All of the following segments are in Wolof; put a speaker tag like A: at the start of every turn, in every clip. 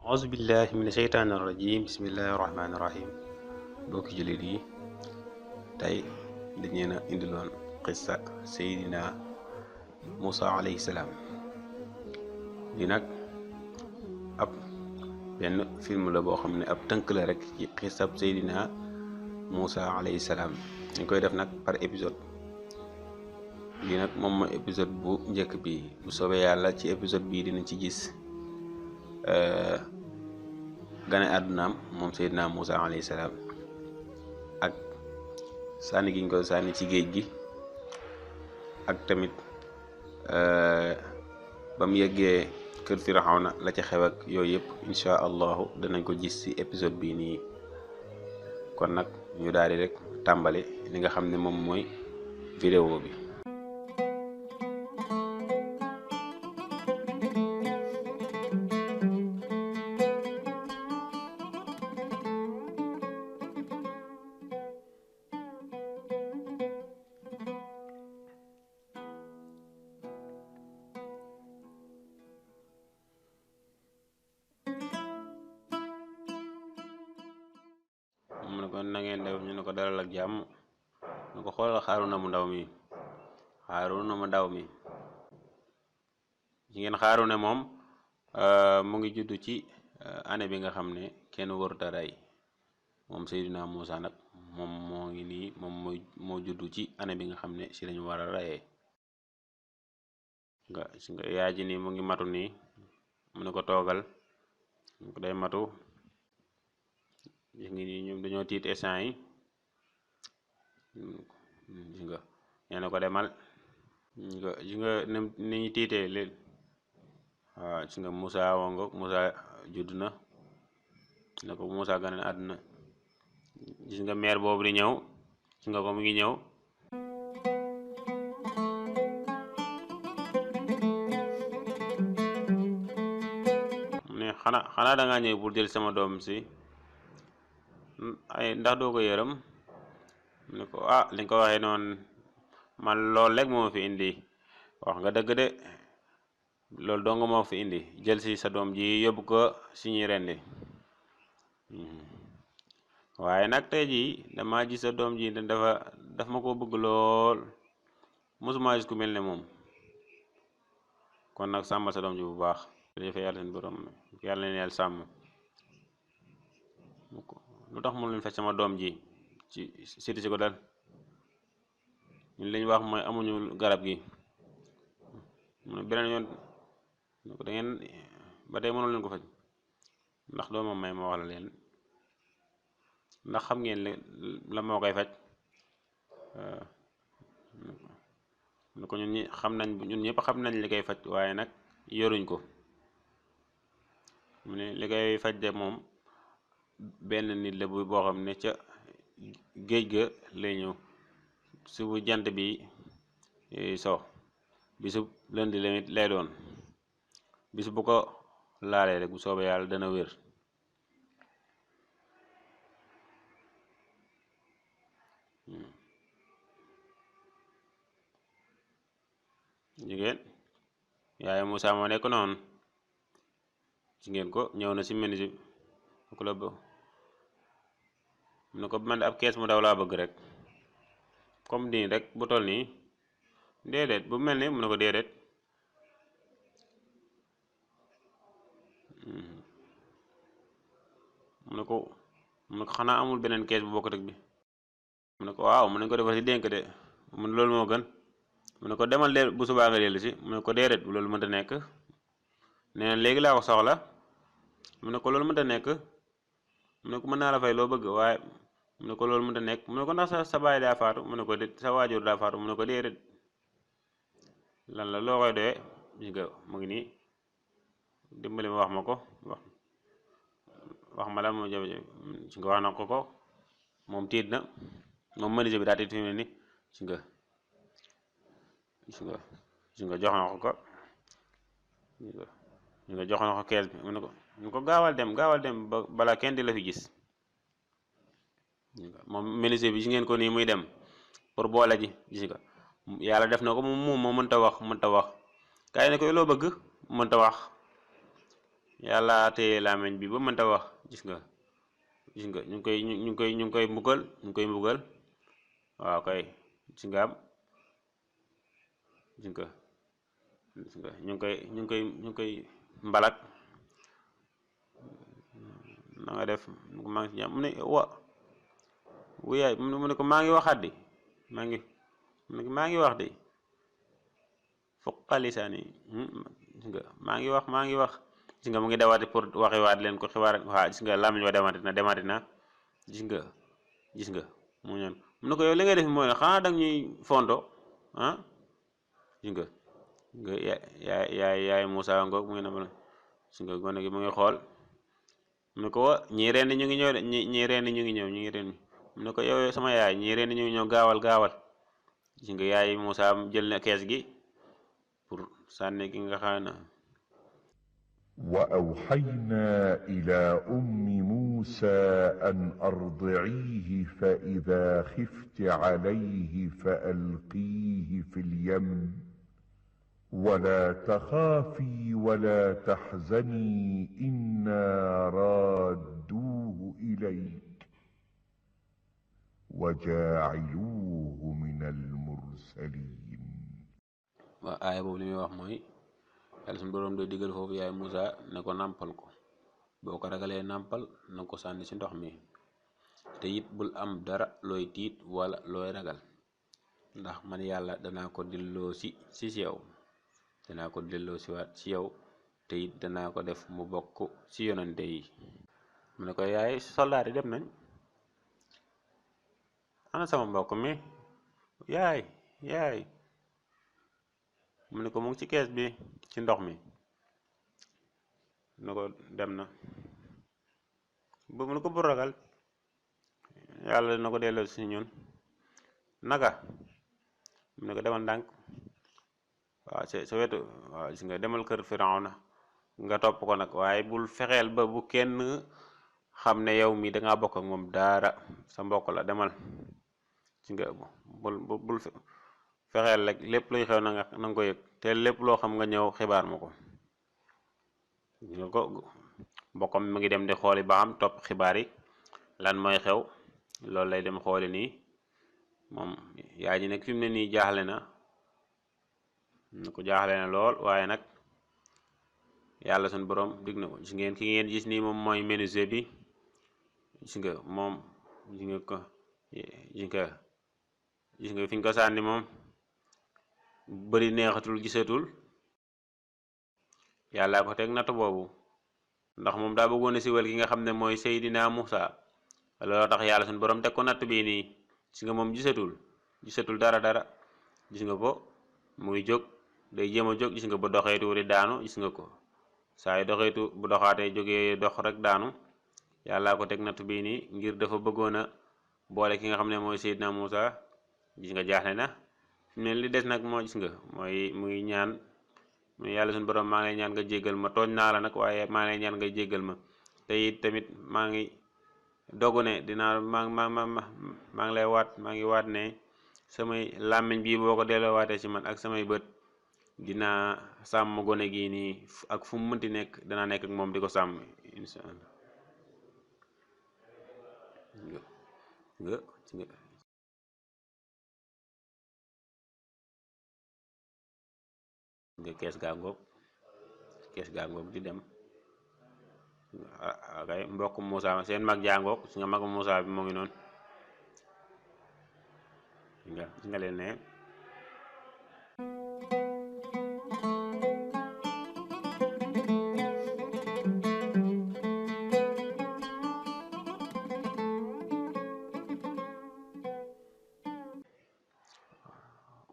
A: auzu billahi mina sheytaani rajim bismillahi rahmaani rahim bokki jullit yi tey dañ leen a indiloon xissa Seydina Muusa alayhi salaam li nag ab benn film la boo xam ne ab tënk la rek ci xissab Seydina Muusa alayhi salaam dañ koy def nag par épisode lii nag moom mooy épisode bu njëkk bi bu soobee yàlla ci épisode bii dinañ ci gis gane àddunaam moom Seydina Muusa alayhi salaam ak sànni giñ ko sànni ci géej gi ak tamit ba mu yeggee kër Firawna la ca xew ak yooyu yëpp incha allahu danañ ko gis ci épisode bii nii kon nag ñu daal di rek tàmbali li nga xam ne moom mooy vidéo bi. mu ne ko na ngeen def ñu ne ko dalal ak jàmm ñu ko xoolal Xaaruna mu ndaw mi ci ngeen Xaaruna moom mu ngi juddu ci année bi nga xam ne kenn warut a rey moom Seydina Muusa nag moom moo ngi nii moom moo juddu ci année bi nga xam ne si lañu war a reyee nga yaay ji nii mu ngi matu nii mu ne ko toogal mu ko day matu gis ngi nii ñoom dañoo tiit instant yi gis nga nee na ko demal gis nga ni ñu tiitee leen waaw gis nga Muusa wongo Muusa judd na ne ko Muusa gane na àdduna gis nga meer boobu di ñëw gis nga ko mu ngi ñëw mu ne xanaa da ngaa ñëw pour jël sama doom si ay ndax doo ko yërëm mu ne ko li nga ko waxee noonu man loolu rek moo fi indi wax nga dëgg de loolu dong moo fi indi jël si sa doom ji yóbbu ko si ñuy rendi waaye nag tey jii dama gis sa doom ji daf ma ko bëgg lool mosuma gis ku mel ne moom kon nag sàmmal sa doom ji bu baax dafa yàlla seen borom yàlla leen yàlla sàmm lu tax mu leen fekk sama doom ji ci siti si ko dal ñun li ñu wax mooy amuñu garab gi mu ne beneen yoon ko da ngeen ba tey mënul leen ko faj ndax doomam may ma wax la leen ndax xam ngeen la moo koy faj ne ko ñun ñëpp xam nañ li koy faj waaye nag yoruñ ko mu ne li koy faj de moom benn nit la boo xam ne ca géej ga lay ñëw subu jant bi so bisu lundi lay doon bisu bu ko laalee rek bu soobee yàlla dana wér jigéen yaay Muusa moo nekk noonu ci ngeen ko ñëw na si menisi ko la mu ne ko man ab kees mu daw laa bëgg rek comme nii rek bu toll nii déedéet bu mel ni mu ne ko déedéet mu ne ko xanaa amul beneen kees bu bokkut ak bi mu ne ko waaw mu ne ko defal si dénk de mu ne loolu moo gën mu ne ko demal de bu subaa nga dellu si mu ne ko déedéet bu loolu mënta nekk nee na léegi laa ko soxla mu ne ko loolu mënta nekk mu ne ko mën naa la fay loo bëgg waaye mu ne ko loolu mënta nekk mu ne ko ndax sa baay daa faatu mu ne ko déet sa waajur daa faatu mu ne ko déedéet lan la loo koy doyee gis nga mu ngi nii dimbali ma wax ma ko wax ma la moom jafe-jafe si nga wax na ko moom tiit na moom menuisier bi daa tiit fi mu ne nii si nga jox na ko nga jox na ko kees bi mu ne ko gaawal dem bala kenn di la fi gis moom menuisier bi si ngeen ko nii muy dem pour boole ji gis nga yàlla def na ko moom moo mënta wax kaay ne ko loo bëgg mënta wax yàlla téye làmmiñ bi ba mënta wax. gis nga ñu ngi koy mbugal waaw kay gis nga am gis nga ñu ngi koy mbalak. na nga def maa ngi ci jàmm mu ne wu yaay mu ne ko maa ngi waxaat di maa ngi wax de fuqa lisaani gis nga maa ngi wax gis nga mu ngi dawaati pour waxiwaat leen ko xibaar waa gis nga làmmiñ wa demati na gis nga mu ñaan mu ne ko yow li ngay def mooy ne xanaa danga ñuy fonto ah gis nga yaay Moussa ngoog mu ngi ne gis nga gone gi mu ngi xool mu ne ko ñii reen ñu ngi ñëw de ñii reen ñu ngi ñëw mu ne ko yow sama yaay ñii reen ñu ngi ñëw gaawal gis nga yaay Moussa jël na kees gi pour sànni gi nga xam ne
B: وأوحينا إلى أم موسى أن أرضعيه فإذا خفت عليه فألقيه في اليم ولا تخافي ولا تحزني إنا رادوه إليك وجاعلوه من المرسلين.
A: aaya boobu li muy wax mooy yàlla suñu boroom day digal foofu yaay Moussa ne ko nàmpal ko boo ko ragalee nàmpal na ko sànni ci ndox mi te it bul am dara looy tiit wala looy ragal ndax man yàlla danaa ko delloo ci yow danaa ko delloo ci waat ci yow te it danaa ko def mu bokk ci yonante yi. mu ne ko yaay soldaar yi dem nañ ana sama mbokk mi yaay mu ne ko mu ngi ci kees bi ci ndox mi mu ne ko dem na mu ne ko bu ragal yàlla dina ko delloo ci ñun naka mu ne ko demal ndànk waaw sa wetu waaw gis nga demal kër Firawna nga topp ko nag waaye bul fexeel ba bu kenn xam ne yow mi danga bokk ak moom daara sa mbokk la demal gis nga bul fexeel rek lépp luy xew na nga ko yëg te lépp loo xam nga ñëw xibaar ma ko. nga ko mbokkam mi ngi dem di xooli ba xam topp xibaar yi lan mooy xew loolu lay dem xooli nii moom yaay ji nag fi mu ne nii jaaxle na lool waaye nag yàlla suñ borom dig na ko gis ngeen ki ngeen gis nii moom mooy menuisier bi gis nga moom gis nga fi ñu ko sànni moom bëri neexatul gisatul yàlla ko teg natt boobu ndax moom daa bëggoon a siwal ki nga xam ne mooy Seydina Moussa looloo tax yàlla suñu borom teg ko natt bii nii gis nga moom gisatul dara gis nga ko muy jóg day jéem a jóg gis nga ba doxee tuuti daanu gis nga ko saa yu bu doxaatee jógee dox rek daanu yàlla ko teg natt bii nii ngir dafa bëggoon a boole ki nga xam ne mooy Seydina Moussa gis nga jaaxle na ne li des nag moo gis nga mooy muy ñaan yàlla suñu borom maa ngi lay ñaan nga jéggal ma tooñ naa la nag waaye maa ngi lay ñaan nga jéggal ma te it tamit maa ngi dogu ne dinaa maa ngi lay maa ngi waat ne samay làmmiñ bii boo ko delloo waatee ci man ak samay bët dinaa sàmm gone gii nii ak fu mu mënti nekk danaa nekk ak moom di ko sàmm insha allah nga kees gaa ngoog di dem akay mbokk Moussa seen mag jàngoog su nga mag Moussa bi moo ngi noonu nga leen ne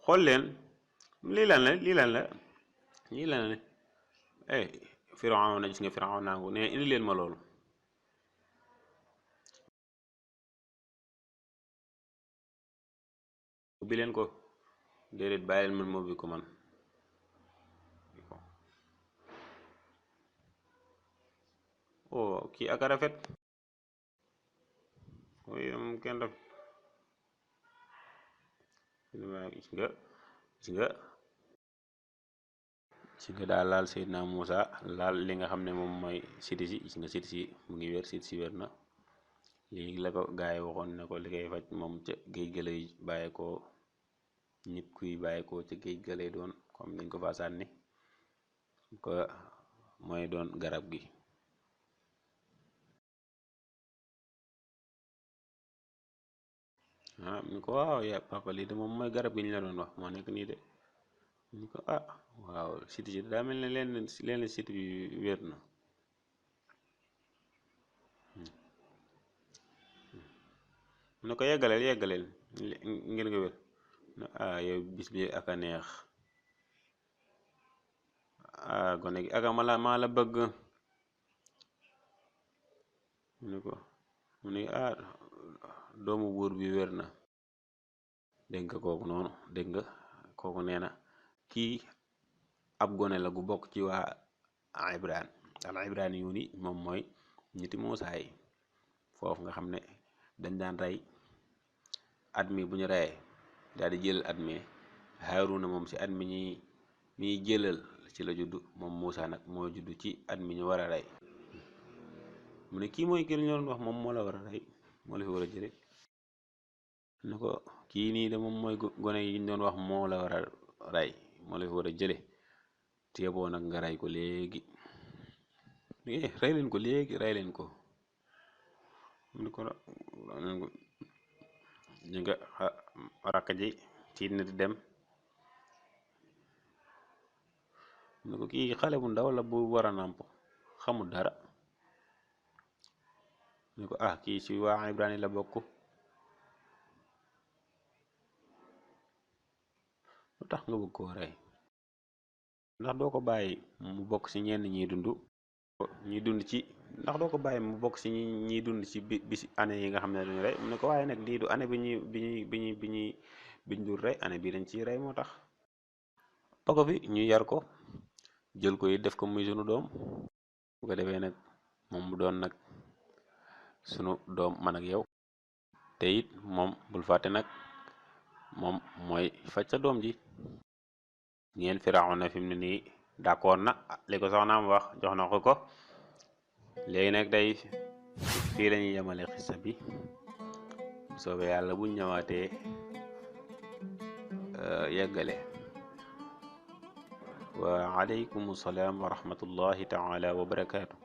A: xool leen lii lan la Firawna gis nga Firawna nangu ne indi leen ma loolu ubbi leen ko déedéet bàyyi leen man moo bi ko man oh kii ak a rafet ooy moom kenn rafet gis nga ci nga daal laal Seydina Muusa laal li nga xam ne moom mooy siti si ci nga siti si mu ngi wér siti si wér na léegi la ko gaay waxoon ne ko li koy faj moom ca géej ga lay bàyyeekoo nit kuy bàyyeekoo ca géej ga lay doon comme dañ ko fa sànni ko mooy doon garab gi mu ko waaw ya papa lii de moom mooy garab gi ñu la doon wax moo nekk nii de ñu ko waaw siti si daa mel ne leen siti bi wér na mu ne ko yeggaleel ngir nga wér yow bis bi aka neex gone gi aka maa la bëgg mu ne doomu buur bi wér na dégg nga kooku noonu dégg nga kooku nee na kii ab gone la gu bokk ci waa al Ibraan moom mooy ñiti Muusaa yi foofu nga xam ne dañ daan rey at mi bu ñu reyee daal di jël at mi Haaruna moom si at mi ñuy jëlal ci la judd moom Muusaa nag moo judd ci at mi ñu war a rey mu ne kii mooy ki ñu doon wax moom moo la war a rey moo la fi war a jële ne ko kii nii de moom mooy gone yi ñu doon wax moo la war a rey moo la fi war a jële teeboo nag nga rey ko léegi rey leen ko léegi rey leen ko mu ne ko ñu nga rakk ji tiit na di dem mu ne ko kii xale bu ndaw la bu war a nàmp xamul dara mu ne ko kii ci waa Ibrani la bokk lu tax nga bëgg koo rey ndax doo ko bàyyi mu bokk ci ñenn ñiy dund ci ndax doo ko bàyyi mu bokk ci ñiy dund ci bi ci année yi nga xam ne dañu rey mu ne ko waaye nag lii du année biñ dul rey année bi dañ ciy rey moo tax ba ko fi ñu yar ko jël ko it def ko muy sunu doom bu ko defee nag moom mu doon nag sunu doom man ak yow te it moom bul fàtte nag moom mooy faj sa doom ji ngeen Firawna fi mu ne nii d'accord na li ko soxnaam wax jox na ko léegi nag day fii la ñuy yemale xissa bi bu soobee yàlla buñ ñëwaatee yeggale wa aleykum salaam wa rahmatullahi taala wa barakaatu